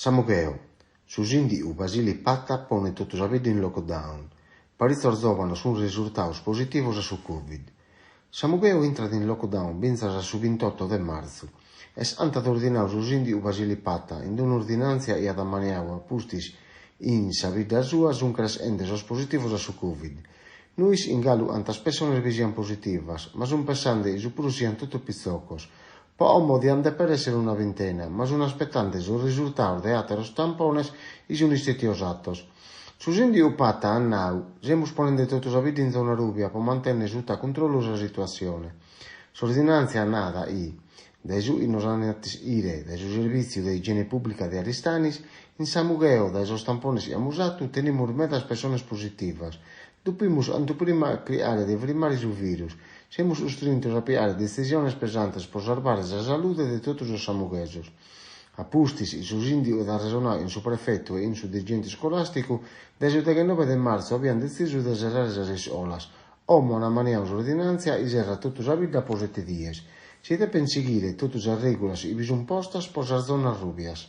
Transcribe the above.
Samugheo, su sìndigu Basili Patta ponet totu sa bidda in lockdown. Paritzos zòvanos sunt resurtados positivos a su Covid. Samugheo intrat in lockdown fintzas a su bintoto de martzu. Est cantu at ordinadu su sìndigu Basili Patta in un'ordinàntzia chi at ammaniadu a pustis chi in sa bidda sua sunt creschende sos positivos a su Covid. No ischint galu cantas pessones bi siant positivas, ma sunt pensende chi su prus siant totu pitzocos. Po como diant dèpere èssere una bintena, ma sunt aspetende sos risurtados de àteros tampones chi sunt istètios fatos. Su sìndigu Patta at nadu, Semus ponende totu sa bidda in zona rubia pro mantènnere suta cuntrollu sa situatzione. S'ordinàntzia nat chi, dae su chi nos ant fatu ischire dae su Servìtziu de Igiene Pùblica de Aristanis, in Samugheo, dae sos tampones chi amus fatu, tenimus medas pessones positivas. Depimus cantu prima chircare de frimmare su virus. Semus custrintos a pigare detzisiones pesantes pro sarbare sa salude de totu sos samughesos. A pustis, su sìndigu at arresonadu chin su prefetu e chin su dirigente iscolàsticu, dae su deghennoe de martzu abiant detzisu de serrare sas iscolas. Como an ammaniadu s'ordinàntzia chi serrat totu sa bidda pro sete dies. Si depent sighire totu sas règulas chi bi sunt postas pro sas zonas rùbias.